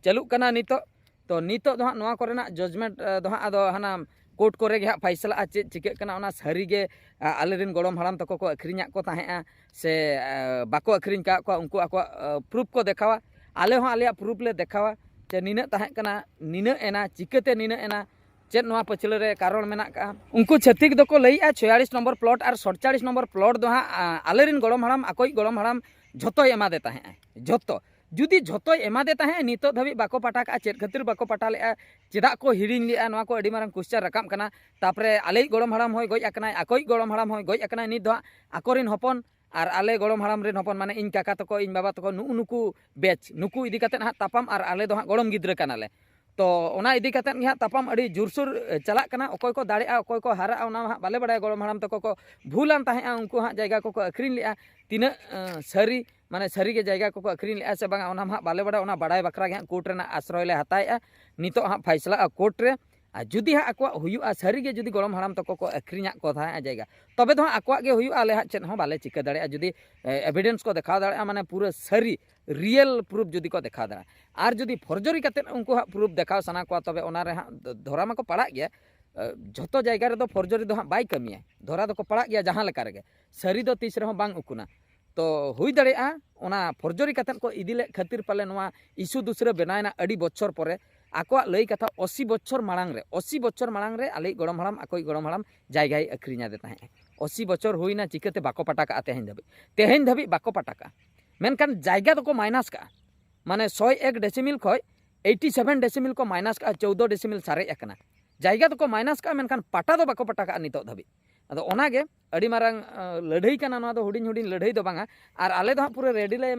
ᱪᱟᱹᱞᱩᱜ ᱠᱟᱱᱟ ᱱᱤᱛᱚᱜ᱾ ᱛᱚ ᱱᱤᱛᱚᱜ ᱫᱚ ᱦᱟᱸᱜ ᱱᱚᱣᱟ ᱠᱚᱨᱮᱱᱟᱜ ᱡᱟᱡᱽᱢᱮᱱᱴ ᱫᱚ ᱦᱟᱸᱜ ᱟᱫᱚ ᱦᱟᱱᱟ ᱠᱳᱨᱴ ᱠᱚᱨᱮ ᱜᱮ ᱦᱟᱸᱜ ᱯᱷᱟᱭᱥᱟᱞᱟᱜᱼᱟ ᱪᱮᱫ ᱪᱤᱠᱟᱹᱜ ᱠᱟᱱᱟ᱾ ᱚᱱᱟ ᱥᱟᱹᱨᱤ ᱜᱮ ᱟᱞᱮ ᱨᱮᱱ ᱜᱚᱲᱚᱢ ᱦᱟᱲᱟᱢ ᱛᱟᱠᱚ ᱠᱚ ᱟᱹᱠᱷᱨᱤᱧᱟᱜ ᱠᱚ ᱛᱟᱦᱮᱸᱜᱼᱟ ᱥᱮ ᱵᱟᱠᱚ ᱟᱹᱠᱷᱨᱤᱧ ᱠᱟᱜ ᱠᱚᱣᱟ, ᱩᱱᱠᱩ ᱟᱠᱚᱣᱟᱜ ᱯᱨᱩᱯᱷ ᱠᱚ ᱫᱮᱠᱷᱟᱣᱟ, ᱟᱞᱮ ᱦᱚᱸ ᱟᱞᱮᱭᱟᱜ ᱯᱨᱩᱯᱷ ᱞᱮ ᱫᱮᱠᱷᱟᱣᱟ ᱡᱮ ᱱᱤᱱᱟᱹᱜ ᱛᱟᱦᱮᱸ ᱠᱟᱱᱟ, ᱱᱤᱱᱟᱹᱜ ᱮᱱᱟ, ᱪᱤᱠᱟᱹᱛᱮ ᱱᱤᱱᱟᱹᱜ ᱮᱱᱟ, ᱪᱮᱫ ᱱᱚᱣᱟ ᱯᱟᱹᱪᱷᱞᱟᱹ ᱨᱮ ᱠᱟᱨᱚᱱ ᱢᱮᱱᱟᱜ ᱠᱟᱜᱼᱟ᱾ ᱩᱱᱠᱩ ᱪᱷᱟᱹᱛᱤᱠ ᱫᱚᱠᱚ ᱞᱟᱹᱭᱮᱜᱼᱟ ᱪᱷᱚᱭᱟᱞᱤᱥ ᱱᱚᱢᱵᱚᱨ ᱯᱞᱚᱴ ᱟᱨ ᱥᱟᱛᱪᱟᱞᱤᱥ ᱱᱚᱢᱵᱚᱨ ᱯᱞᱚᱴ ᱫᱚ ᱦᱟᱸᱜ ᱟᱞᱮ ᱨᱮᱱ ᱜᱚᱲᱚᱢ ᱦᱟᱲᱟᱢ, ᱟᱠᱚᱭᱤᱡ ᱜᱚᱲᱚᱢ ᱦᱟᱲᱟᱢ ᱡᱷᱚᱛᱚᱭ ᱮᱢᱟᱫᱮ ᱛᱟᱦᱮᱸᱜᱼᱟ, ᱡᱷᱚᱛᱚ᱾ ᱡᱩᱫᱤ ᱡᱷᱚᱛᱚᱭ ᱮᱢᱟᱫᱮ ᱛᱟᱦᱮᱸᱫ, ᱱᱤᱛᱚᱜ ᱫᱷᱟᱹᱵᱤᱡ ᱵᱟᱠᱚ ᱯᱟᱴᱟ ᱠᱟᱜᱼᱟ᱾ ᱪᱮᱫ ᱠᱷᱟᱹᱛᱤᱨ ᱵᱟᱠᱚ ᱯᱟᱴᱟ ᱞᱮᱜᱼᱟ, ᱪᱮᱫᱟᱜ ᱠᱚ ᱦᱤᱲᱤᱧ ᱞᱮᱜᱼᱟ, ᱱᱚᱣᱟ ᱠᱚ ᱟᱹᱰᱤ ᱢᱟᱨᱟᱝ ᱠᱚᱥᱪᱟᱱ ᱨᱟᱠᱟᱵ ᱠᱟᱱᱟ᱾ ᱛᱟᱯᱚᱨᱮ ᱟᱞᱮᱭᱤᱡ ᱜᱚᱲᱚᱢ ᱦᱟᱲᱟᱢ ᱦᱚᱸᱭ ᱜᱚᱡ ᱟᱠᱟᱱᱟᱭ, ᱟᱠᱚᱭᱤᱡ ᱜᱚᱲᱚᱢ ᱦᱟᱲᱟᱢ ᱦᱚᱸᱭ ᱜᱚᱡ ᱟᱠᱟᱱᱟᱭ᱾ ᱱᱤᱛ ᱫᱚ ᱦᱟᱸᱜ ᱟᱠᱚᱨᱮᱱ ᱦᱚᱯᱚᱱ ᱟᱨ ᱟᱞᱮ ᱜᱚᱲᱚᱢ ᱦᱟᱲᱟᱢ ᱨᱮᱱ ᱦᱚᱯᱚᱱ, ᱢᱟᱱᱮ ᱤᱧ ᱠᱟᱠᱟ ᱛᱟᱠᱚ, ᱤᱧ ᱵᱟᱵᱟ ᱛᱟᱠᱚ, ᱱᱩᱜᱼᱩ ᱱᱩᱠᱩ ᱵᱮᱪ, ᱱᱩᱠᱩ ᱤᱫᱤ ᱠᱟᱛᱮᱫ ᱦᱟᱸᱜ ᱛᱟᱯᱟᱢ, ᱟᱨ ᱟᱞᱮ ᱫᱚ ᱦᱟᱸᱜ ᱜᱚᱲᱚᱢ ᱜᱤᱫᱽᱨᱟᱹ ᱠᱟᱱᱟᱞᱮ᱾ ᱛᱚ ᱚᱱᱟ ᱤᱫᱤ ᱠᱟᱛᱮᱫ ᱜᱮ ᱦᱟᱸᱜ ᱛᱟᱯᱟᱢ ᱟᱹᱰᱤ ᱡᱳᱨᱥᱳᱨ ᱪᱟᱞᱟᱜ ᱠᱟᱱᱟ᱾ ᱚᱠᱚᱭ ᱠᱚ ᱫᱟᱲᱮᱜᱼᱟ, ᱚᱠᱚᱭ ᱠᱚ ᱦᱟᱨᱟᱜᱼᱟ, ᱚᱱᱟ ᱢᱟ ᱦᱟᱸᱜ ᱵᱟᱞᱮ ᱵᱟᱲᱟᱭᱟ᱾ ᱜᱚᱲᱚᱢ ᱦᱟᱲᱟᱢ ᱛᱟᱠᱚ ᱠᱚ ᱵᱷᱩᱞᱟᱱ ᱛᱟᱦᱮᱸᱜᱼᱟ, ᱩᱱᱠᱩ ᱦᱟᱸᱜ ᱡᱟᱭᱜᱟ ᱠᱚᱠᱚ ᱟᱹᱠᱷᱨᱤᱧ ᱞᱮᱜᱼᱟ᱾ ᱛᱤᱱᱟᱹᱜ ᱥᱟᱹᱨᱤ, ᱢᱟᱱᱮ ᱥᱟᱹᱨᱤ ᱜᱮ ᱡᱟᱭᱜᱟ ᱠᱚᱠᱚ ᱟᱹᱠᱷᱨᱤᱧ ᱞᱮᱜᱼᱟ ᱥᱮ ᱵᱟᱝᱟ, ᱚᱱᱟ ᱢᱟ ᱦᱟᱸᱜ ᱵᱟᱞᱮ ᱵᱟᱲᱟᱭᱟ᱾ ᱚᱱᱟ ᱵᱟᱲᱟᱭ ᱵᱟᱠᱷᱨᱟ ᱜᱮ ᱦᱟᱸᱜ ᱠᱳᱨᱴ ᱨᱮᱱᱟᱜ ᱟᱥᱨᱚᱭ ᱞᱮ ᱦᱟᱛᱟᱣᱮᱜᱼᱟ᱾ ᱱᱤᱛᱚᱜ ᱦᱟᱸᱜ ᱯᱷᱟᱭᱥᱟᱞᱟᱜᱼᱟ ᱠᱳᱨᱴ ᱨᱮ᱾ ᱟᱨ ᱡᱩᱫᱤ ᱦᱟᱸᱜ ᱟᱠᱚᱣᱟᱜ ᱦᱩᱭᱩᱜᱼᱟ, ᱥᱟᱹᱨᱤ ᱜᱮ ᱡᱩᱫᱤ ᱜᱚᱲᱚᱢ ᱦᱟᱲᱟᱢ ᱛᱟᱠᱚ ᱠᱚ ᱟᱹᱠᱷᱨᱤᱧᱟᱜ ᱠᱚ ᱛᱟᱦᱮᱸᱜᱼᱟ ᱡᱟᱭᱜᱟ, ᱛᱚᱵᱮ ᱫᱚ ᱦᱟᱸᱜ ᱟᱠᱚᱣᱟᱜ ᱜᱮ ᱦᱩᱭᱩᱜᱼᱟ, ᱟᱞᱮ ᱦᱟᱸᱜ ᱪᱮᱫ ᱦᱚᱸ ᱵᱟᱞᱮ ᱪᱤᱠᱟᱹ ᱫᱟᱲᱮᱭᱟᱜᱼᱟ᱾ ᱡᱩᱫᱤ ᱮᱵᱤᱰᱮᱱᱥ ᱠᱚ ᱫᱮᱠᱷᱟᱣ ᱫᱟᱲᱮᱭᱟᱜᱼᱟ, ᱢᱟᱱᱮ ᱯᱩᱨᱟᱹ ᱥᱟᱹᱨᱤ ᱨᱤᱭᱮᱞ ᱯᱨᱩᱯᱷ ᱡᱩᱫᱤ ᱠᱚ ᱫᱮᱠᱷᱟᱣ ᱫᱟᱲᱮᱭᱟᱜᱼᱟ᱾ ᱟᱨ ᱡᱩᱫᱤ ᱯᱷᱚᱨᱡᱚᱨᱤ ᱠᱟᱛᱮᱫ ᱩᱱᱠᱩ ᱦᱟᱸᱜ ᱯᱨᱩᱯᱷ ᱫᱮᱠᱷᱟᱣ ᱥᱟᱱᱟ ᱠᱚᱣᱟ, ᱛᱚᱵᱮ ᱚᱱᱟ ᱨᱮ ᱦᱟᱸᱜ ᱫᱷᱚᱨᱟ ᱢᱟᱠᱚ ᱯᱟᱲᱟᱜ ᱜᱮᱭᱟ᱾ ᱡᱷᱚᱛᱚ ᱡᱟᱭᱜᱟ ᱨᱮᱫᱚ ᱯᱷᱚᱨᱡᱚᱨᱤ ᱫᱚ ᱦᱟᱸᱜ ᱵᱟᱭ ᱠᱟᱹᱢᱤᱭᱟ, ᱫᱷᱚᱨᱟ ᱫᱚᱠᱚ ᱯᱟᱲᱟᱜ ᱜᱮᱭᱟ ᱡᱟᱦᱟᱸ ᱞᱮᱠᱟ ᱨᱮᱜᱮ᱾ ᱥᱟᱹᱨᱤ ᱫᱚ ᱛᱤᱥ ᱨᱮᱦᱚᱸ ᱵᱟᱝ ᱩᱠᱩᱱᱟ᱾ ᱛᱚ ᱦᱩᱭ ᱫᱟᱲᱮᱭᱟᱜᱼᱟ ᱚᱱᱟ ᱯᱷᱚᱨᱡᱚᱨᱤ ᱠᱟᱛᱮᱫ ᱠᱚ ᱤᱫᱤ ᱞᱮᱫ ᱠᱷᱟᱹᱛᱤᱨ ᱯᱟᱞᱮ ᱱᱚᱣᱟ ᱤᱥᱩ ᱫᱩᱥᱨᱟᱹ ᱵᱮᱱᱟᱣᱮᱱᱟ ᱟᱹᱰᱤ ᱵᱚᱪᱷᱚᱨ ᱯᱚᱨᱮ᱾ ᱟᱠᱚᱣᱟᱜ ᱞᱟᱹᱭ ᱠᱟᱛᱷᱟ ᱟᱥᱤ ᱵᱚᱪᱷᱚᱨ ᱢᱟᱲᱟᱝ ᱨᱮ, ᱟᱥᱤ ᱵᱚᱪᱷᱚᱨ ᱢᱟᱲᱟᱝ ᱨᱮ ᱟᱞᱮᱭᱤᱡ ᱜᱚᱲᱚᱢ ᱦᱟᱲᱟᱢ, ᱟᱠᱚᱭᱤᱡ ᱜᱚᱲᱚᱢ ᱦᱟᱲᱟᱢ ᱡᱟᱭᱜᱟᱭ ᱟᱹᱠᱷᱨᱤᱧ ᱟᱫᱮ ᱛᱟᱦᱮᱸᱫ᱾ ᱟᱥᱤ ᱵᱚᱪᱷᱚᱨ ᱦᱩᱭᱱᱟ, ᱪᱤᱠᱟᱹᱛᱮ ᱵᱟᱠᱚ ᱯᱟᱴᱟ ᱠᱟᱜᱼᱟ ᱛᱮᱦᱮᱧ ᱫᱷᱟᱹᱵᱤᱡ? ᱛᱮᱦᱮᱧ ᱫᱷᱟᱹᱵᱤᱡ ᱵᱟᱠᱚ ᱯᱟᱴᱟ ᱠᱟᱜᱼᱟ᱾ ᱢᱮᱱᱠᱷᱟᱱ ᱡᱟᱭᱜᱟ ᱫᱚᱠᱚ ᱢᱟᱭᱱᱟᱥ ᱠᱟᱜᱼᱟ, ᱢᱟᱱᱮ ᱥᱚᱭ ᱮᱠ ᱰᱮᱥᱤᱢᱤᱞ ᱠᱷᱚᱡ ᱮᱭᱤᱴᱤ ᱥᱮᱵᱷᱮᱱ ᱰᱮᱥᱤᱢᱤᱞ ᱠᱚ ᱢᱟᱭᱱᱟᱥ ᱠᱟᱜᱼᱟ, ᱪᱳᱣᱫᱚ ᱰᱮᱥᱤᱢᱤᱞ ᱥᱟᱨᱮᱡ ᱟᱠᱟᱱᱟ᱾ ᱡᱟᱭᱜᱟ ᱫᱚᱠᱚ ᱢᱟᱭᱱᱟᱥ ᱠᱟᱜᱼᱟ, ᱢᱮᱱᱠᱷᱟᱱ ᱯᱟᱴᱟ ᱫᱚ ᱵᱟᱠᱚ ᱯᱟᱴᱟ ᱠᱟᱜᱼᱟ ᱱᱤᱛᱚᱜ ᱫᱷᱟᱹᱵᱤᱡ᱾ ᱟᱫᱚ ᱚᱱᱟᱜᱮ ᱟᱹᱰᱤ ᱢᱟᱨᱟᱝ ᱞᱟᱹᱲᱦᱟᱹᱭ ᱠᱟᱱᱟ᱾ ᱱᱚᱣᱟ ᱫᱚ ᱦᱩᱰᱤᱧ ᱦᱩᱰᱤᱧ ᱞᱟᱹᱲᱦᱟᱹᱭ ᱫᱚ ᱵᱟᱝᱟ᱾ ᱟᱨ ᱟᱞᱮ ᱫᱚ ᱦᱟᱸᱜ ᱯᱩᱨᱟᱹ ᱨᱮᱰᱤ ᱞᱮ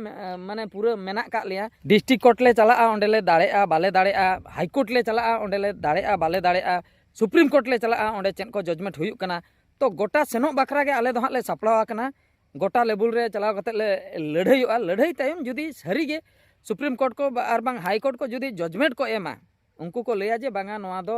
ᱢᱟᱱᱮ ᱯᱩᱨᱟᱹ ᱢᱮᱱᱟᱜ ᱠᱟᱜ ᱞᱮᱭᱟ᱾ ᱰᱤᱥᱴᱨᱤᱠᱴ ᱠᱳᱨᱴ ᱞᱮ ᱪᱟᱞᱟᱜᱼᱟ, ᱚᱸᱰᱮ ᱞᱮ ᱫᱟᱲᱮᱜᱼᱟ, ᱵᱟᱞᱮ ᱫᱟᱲᱮᱜᱼᱟ᱾ ᱦᱟᱭ ᱠᱳᱨᱴ ᱞᱮ ᱪᱟᱞᱟᱜᱼᱟ, ᱚᱸᱰᱮ ᱞᱮ ᱫᱟᱲᱮᱜᱼᱟ, ᱵᱟᱞᱮ ᱫᱟᱲᱮᱜᱼᱟ᱾ ᱥᱩᱯᱨᱤᱢ ᱠᱳᱨᱴ ᱞᱮ ᱪᱟᱞᱟᱜᱼᱟ, ᱚᱸᱰᱮ ᱪᱮᱫ ᱠᱚ ᱡᱟᱡᱽᱢᱮᱱᱴ ᱦᱩᱭᱩᱜ ᱠᱟᱱᱟ᱾ ᱛᱚ ᱜᱚᱴᱟ ᱥᱮᱱᱚᱜ ᱵᱟᱠᱷᱨᱟ ᱜᱮ ᱟᱞᱮ ᱫᱚ ᱦᱟᱸᱜ ᱞᱮ ᱥᱟᱯᱲᱟᱣ ᱟᱠᱟᱱᱟ, ᱜᱚᱴᱟ ᱞᱮᱵᱮᱞ ᱨᱮ ᱪᱟᱞᱟᱣ ᱠᱟᱛᱮ ᱞᱮ ᱞᱟᱹᱲᱦᱟᱹᱭᱚᱜᱼᱟ᱾ ᱞᱟᱹᱲᱦᱟᱹᱭ ᱛᱟᱭᱚᱢ ᱡᱩᱫᱤ ᱥᱟᱹᱨᱤᱜᱮ ᱥᱩᱯᱨᱤᱢ ᱠᱳᱨᱴ ᱠᱚ ᱵᱟ-, ᱟᱨ ᱵᱟᱝ ᱦᱟᱭ ᱠᱳᱨᱴ ᱠᱚ ᱡᱩᱫᱤ ᱡᱟᱡᱽᱢᱮᱱᱴ ᱠᱚ ᱮᱢᱟ, ᱩᱱᱠᱩ ᱠᱚ ᱞᱟᱹᱭᱟ ᱡᱮ ᱵᱟᱝᱟ, ᱱᱚᱣᱟ ᱫᱚ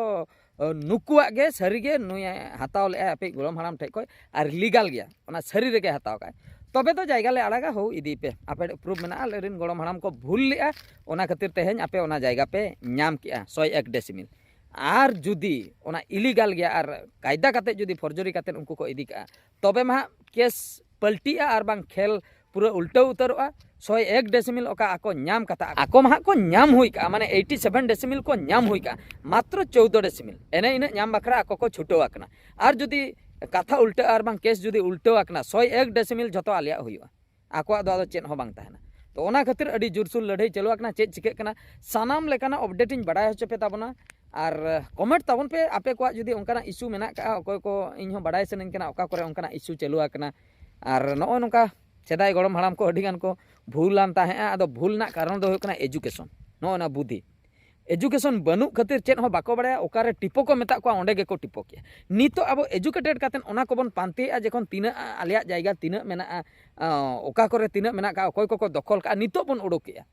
ᱱᱩᱠᱩᱣᱟᱜ ᱜᱮ ᱥᱟᱹᱨᱤᱜᱮ ᱱᱩᱭ ᱦᱟᱛᱟᱣ ᱞᱮᱜᱼᱟᱭ ᱟᱯᱮᱭᱤᱡ ᱜᱚᱲᱚᱢ ᱦᱟᱲᱟᱢ ᱴᱷᱮᱡ ᱠᱷᱚᱡ ᱟᱨ ᱞᱤᱜᱟᱞ ᱜᱮᱭᱟ, ᱚᱱᱟ ᱥᱟᱹᱨᱤ ᱨᱮᱜᱮ ᱦᱟᱛᱟᱣ ᱠᱟᱜᱼᱟᱭ, ᱛᱚᱵᱮ ᱫᱚ ᱡᱟᱭᱜᱟ ᱞᱮ ᱟᱲᱟᱜᱟ, ᱦᱳ ᱤᱫᱤᱭ ᱯᱮ, ᱟᱯᱮ ᱯᱨᱩᱯ ᱢᱮᱱᱟᱜᱼᱟ, ᱟᱞᱮᱨᱮᱱ ᱜᱚᱲᱚᱢ ᱦᱟᱲᱟᱢ ᱠᱚ ᱵᱷᱩᱞ ᱞᱮᱜᱼᱟ, ᱚᱱᱟ ᱠᱷᱟᱹᱛᱤᱨ ᱛᱮᱦᱮᱧ ᱟᱯᱮ ᱚᱱᱟ ᱡᱟᱭᱜᱟ ᱯᱮ ᱧᱟᱢ ᱠᱮᱜᱼᱟ ᱥᱚᱭ ᱮᱠ ᱰᱮᱥᱤᱢᱤᱞ᱾ ᱟᱨ ᱡᱩᱫᱤ ᱚᱱᱟ ᱤᱞᱤᱜᱟᱞ ᱜᱮᱭᱟ ᱟᱨ ᱠᱟᱭᱫᱟ ᱠᱟᱛᱮ ᱡᱩᱫᱤ ᱯᱷᱚᱨᱡᱚᱨᱤ ᱠᱟᱛᱮ ᱩᱱᱠᱩ ᱠᱚ ᱤᱫᱤ ᱠᱟᱜᱼᱟ, ᱛᱚᱵᱮ ᱢᱟ ᱦᱟᱸᱜ ᱠᱮᱥ ᱯᱟᱹᱞᱴᱤᱜᱼᱟ ᱟᱨ ᱵᱟᱝ ᱠᱷᱮᱞ ᱯᱩᱨᱟᱹ ᱩᱞᱴᱟᱹᱣ ᱩᱛᱟᱹᱨᱚᱜᱼᱟ᱾ ᱥᱚᱭ ᱮᱠ ᱰᱮᱥᱤᱢᱤᱞ ᱚᱠᱟ ᱟᱠᱚ ᱧᱟᱢ ᱠᱟᱛᱷᱟ, ᱟᱠᱚ ᱢᱟ ᱦᱟᱸᱜ ᱠᱚ ᱧᱟᱢ ᱦᱩᱭ ᱠᱟᱜᱼᱟ, ᱢᱟᱱᱮ ᱮᱭᱤᱴᱤ ᱥᱮᱵᱷᱮᱱ ᱰᱮᱥᱤᱢᱤᱞ ᱠᱚ ᱧᱟᱢ ᱦᱩᱭ ᱠᱟᱜᱼᱟ, ᱢᱟᱛᱨᱚ ᱪᱳᱣᱫᱚ ᱰᱮᱥᱤᱢᱤᱞ, ᱮᱱᱮ ᱤᱱᱟᱹᱜ ᱧᱟᱢ ᱵᱟᱠᱷᱨᱟ ᱟᱠᱚ ᱠᱚ ᱪᱷᱩᱴᱟᱹᱣ ᱟᱠᱟᱱᱟ᱾ ᱟᱨ ᱡᱩᱫᱤ ᱠᱟᱛᱷᱟ ᱩᱞᱴᱟᱹᱜᱼᱟ ᱟᱨ ᱵᱟᱝ ᱠᱮᱥ ᱡᱩᱫᱤ ᱩᱞᱴᱟᱹᱣ ᱟᱠᱟᱱᱟ, ᱥᱚᱭ ᱮᱠ ᱰᱮᱥᱤᱢᱤᱞ ᱡᱷᱚᱛᱚ ᱟᱞᱮᱭᱟᱜ ᱦᱩᱭᱩᱜᱼᱟ, ᱟᱠᱚᱣᱟᱜ ᱫᱚ ᱟᱫᱚ ᱪᱮᱫ ᱦᱚᱸ ᱵᱟᱝ ᱛᱟᱦᱮᱱᱟ᱾ ᱛᱚ ᱚᱱᱟ ᱠᱷᱟᱹᱛᱤᱨ ᱟᱹᱰᱤ ᱡᱳᱨᱥᱳᱨ ᱞᱟᱹᱲᱦᱟᱹᱭ ᱪᱟᱹᱞᱩ ᱟᱠᱟᱱᱟ᱾ ᱪᱮᱫ ᱪᱤᱠᱟᱹᱜ ᱠᱟᱱᱟ ᱥᱟᱱᱟᱢ ᱞᱮᱠᱟᱱᱟᱜ ᱟᱯᱰᱮᱴ ᱤᱧ ᱵᱟᱲᱟᱭ ᱦᱚᱪᱚ ᱯᱮ ᱛᱟᱵᱚᱱᱟ᱾ ᱟᱨ ᱠᱚᱢᱮᱱᱴ ᱛᱟᱵᱚᱱ ᱯᱮ ᱟᱯᱮ ᱠᱚᱣᱟᱜ ᱡᱩᱫᱤ ᱚᱱᱠᱟᱱᱟᱜ ᱤᱥᱩ ᱢᱮᱱᱟᱜ ᱠᱟᱜᱼᱟ, ᱚᱠᱚᱭ ᱠᱚ, ᱤᱧ ᱦᱚᱸ ᱵᱟᱲᱟᱭ ᱥᱟᱱᱟᱧ ᱠᱟᱱᱟ ᱚᱠᱟ ᱠᱚᱨᱮ ᱚᱱᱠᱟᱱᱟᱜ ᱤᱥᱩ ᱪᱟᱹᱞᱩ ᱟᱠᱟᱱᱟ᱾ ᱟᱨ ᱱᱚᱜᱼᱚᱭ ᱱᱚᱝᱠᱟ ᱥᱮᱫᱟᱭ ᱜᱚᱲᱚᱢ ᱦᱟᱲᱟᱢ ᱠᱚ ᱟᱹᱰᱤ ᱜᱟᱱ ᱠᱚ ᱵᱷᱩᱞᱟᱱ ᱛᱟᱦᱮᱸᱜᱼᱟ᱾ ᱟᱫᱚ ᱵᱷᱩᱞ ᱨᱮᱱᱟᱜ ᱠᱟᱨᱚᱱ ᱫᱚ ᱦᱩᱭᱩᱜ ᱠᱟᱱᱟ ᱮᱡᱩᱠᱮᱥᱚᱱ, ᱱᱚᱜᱼᱚ ᱱᱟ ᱵᱩᱫᱷᱤ᱾ ᱮᱡᱩᱠᱮᱥᱚᱱ ᱵᱟᱹᱱᱩᱜ ᱠᱷᱟᱹᱛᱤᱨ ᱪᱮᱫ ᱦᱚᱸ ᱵᱟᱠᱚ ᱵᱟᱲᱟᱭᱟ, ᱚᱠᱟᱨᱮ ᱴᱤᱯᱚ ᱠᱚ ᱢᱮᱛᱟᱜ ᱠᱚᱣᱟ ᱚᱸᱰᱮ ᱜᱮᱠᱚ ᱴᱤᱯᱚ ᱠᱮᱜᱼᱟ᱾ ᱱᱤᱛᱚᱜ ᱟᱵᱚ ᱮᱡᱩᱠᱮᱴᱮᱰ ᱠᱟᱛᱮᱫ ᱚᱱᱟ ᱠᱚᱵᱚᱱ ᱯᱟᱱᱛᱮᱭᱮᱜᱼᱟ, ᱡᱚᱠᱷᱚᱱ ᱛᱤᱱᱟᱹᱜ ᱟᱞᱮᱭᱟᱜ ᱡᱟᱭᱜᱟ ᱛᱤᱱᱟᱹᱜ ᱢᱮᱱᱟᱜᱼᱟ, ᱚᱠᱟ ᱠᱚᱨᱮ ᱛᱤᱱᱟᱹᱜ ᱢᱮᱱᱟᱜ ᱠᱟᱜᱼᱟ, ᱚᱠᱚᱭ ᱠᱚᱠᱚ ᱫᱚᱠᱷᱚᱞ ᱠᱟᱜᱼᱟ, ᱱᱤᱛᱚᱜ ᱵᱚᱱ ᱩᱰᱩᱠᱮᱜᱼᱟ,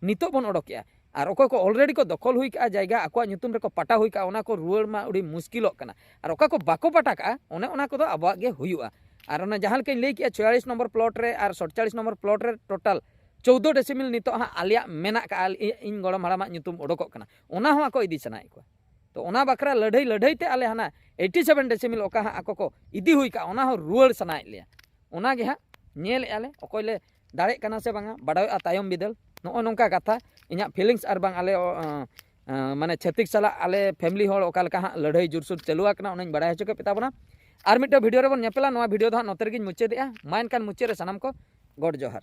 ᱱᱤᱛᱚᱜ ᱵᱚᱱ ᱩᱰᱩᱠᱮᱜᱼᱟ᱾ ᱟᱨ ᱚᱠᱚᱭ ᱠᱚ ᱚᱞᱨᱮᱰᱤ ᱠᱚ ᱫᱚᱠᱷᱚᱞ ᱦᱩᱭ ᱠᱟᱜᱼᱟ ᱡᱟᱭᱜᱟ, ᱟᱠᱚᱣᱟᱜ ᱧᱩᱛᱩᱢ ᱨᱮᱠᱚ ᱯᱟᱴᱟ ᱦᱩᱭ ᱠᱟᱜᱼᱟ, ᱚᱱᱟ ᱠᱚ ᱨᱩᱣᱟᱹᱲ ᱢᱟ ᱟᱹᱰᱤ ᱢᱩᱥᱠᱤᱞᱚᱜ ᱠᱟᱱᱟ᱾ ᱟᱨ ᱚᱠᱟ ᱠᱚ ᱵᱟᱠᱚ ᱯᱟᱴᱟ ᱠᱟᱜᱼᱟ, ᱚᱱᱮ ᱚᱱᱟ ᱠᱚᱫᱚ ᱟᱵᱚᱣᱟᱜ ᱜᱮ ᱦᱩᱭᱩᱜᱼᱟ᱾ ᱟᱨ ᱚᱱᱟ ᱡᱟᱦᱟᱸ ᱞᱮᱠᱟᱧ ᱞᱟᱹᱭ ᱠᱮᱜᱼᱟ, ᱪᱷᱚᱭᱟᱞᱤᱥ ᱱᱚᱢᱵᱚᱨ ᱯᱞᱚᱴ ᱨᱮ ᱟᱨ ᱥᱟᱛᱪᱟᱞᱤᱥ ᱱᱚᱢᱵᱚᱨ ᱯᱞᱚᱴ ᱨᱮ ᱴᱳᱴᱟᱞ ᱪᱳᱣᱫᱚ ᱰᱮᱥᱤᱢᱤᱞ ᱱᱤᱛᱚᱜ ᱦᱟᱸᱜ ᱟᱞᱮᱭᱟᱜ ᱢᱮᱱᱟᱜ ᱠᱟᱜᱼᱟ, ᱤ-, ᱤᱧ ᱜᱚᱲᱚᱢ ᱦᱟᱲᱟᱢᱟᱜ ᱧᱩᱛᱩᱢ ᱚᱰᱚᱠᱚᱜ ᱠᱟᱱᱟ, ᱚᱱᱟ ᱦᱚᱸ ᱟᱠᱚ ᱤᱫᱤ ᱥᱟᱱᱟᱭᱮᱫ ᱠᱚᱣᱟ᱾ ᱛᱚ ᱚᱱᱟ ᱵᱟᱠᱷᱨᱟ ᱞᱟᱹᱲᱦᱟᱹᱭ ᱞᱟᱹᱲᱦᱟᱹᱭ ᱛᱮ ᱟᱞᱮ ᱦᱟᱱᱟ ᱮᱭᱤᱴᱤ ᱥᱮᱵᱷᱮᱱ ᱰᱮᱥᱤᱢᱤᱞ ᱚᱠᱟ ᱦᱟᱸᱜ ᱟᱠᱚ ᱠᱚ ᱤᱫᱤ ᱦᱩᱭ ᱠᱟᱜᱼᱟ, ᱚᱱᱟ ᱦᱚᱸ ᱨᱩᱣᱟᱹᱲ ᱥᱟᱱᱟᱭᱮᱫ ᱞᱮᱭᱟ᱾ ᱚᱱᱟ ᱜᱮ ᱦᱟᱸᱜ ᱧᱮᱞᱮᱫᱼᱟ ᱞᱮ, ᱚᱠᱚᱭ ᱞᱮ ᱫᱟᱲᱮᱜ ᱠᱟᱱᱟ ᱥᱮ ᱵᱟᱝᱟ, ᱵᱟᱰᱟᱭᱚᱜᱼᱟ ᱛᱟᱭᱚᱢ ᱵᱤᱫᱟᱹᱞ᱾ ᱱᱚᱜᱼᱚ ᱱᱚᱝᱠᱟ ᱠᱟᱛᱷᱟ, ᱤᱧᱟᱹᱜ ᱯᱷᱤᱞᱤᱝᱥ ᱟᱨ ᱵᱟᱝ ᱟᱞᱮ, ᱚ, ᱟᱸ, ᱟᱸ, ᱢᱟᱱᱮ ᱪᱷᱟᱹᱛᱤᱠ ᱥᱟᱞᱟᱜ ᱟᱞᱮ ᱯᱷᱮᱢᱤᱞᱤ ᱦᱚᱲ ᱚᱠᱟ ᱞᱮᱠᱟ ᱦᱟᱸᱜ ᱞᱟᱹᱲᱦᱟᱹᱭ ᱡᱳᱨᱥᱳᱨ ᱪᱟᱹᱞᱩ ᱟᱠᱟᱱᱟ, ᱚᱱᱟᱧ ᱵᱟᱲᱟᱭ ᱦᱚᱪᱚ ᱠᱮᱫ ᱯᱮ ᱛᱟᱵᱚᱱᱟ᱾ ᱟᱨ ᱢᱤᱫᱴᱟᱝ ᱵᱷᱤᱰᱤᱭᱳ ᱨᱮᱵᱚᱱ ᱧᱮᱯᱮᱞᱟ᱾ ᱱᱚᱣᱟ ᱵᱷᱤᱰᱤᱭᱳ ᱫᱚ ᱦᱟᱸᱜ ᱱᱚᱛᱮ ᱨᱮᱜᱮᱧ ᱢᱩᱪᱟᱹᱫᱮᱜᱼᱟ᱾ ᱢᱟ ᱮᱱᱠᱷᱟᱱ ᱢᱩᱪᱟᱹᱫ ᱨᱮ ᱥᱟᱱᱟᱢ ᱠᱚ ᱜᱚᱰ ᱡᱚᱦᱟᱨ᱾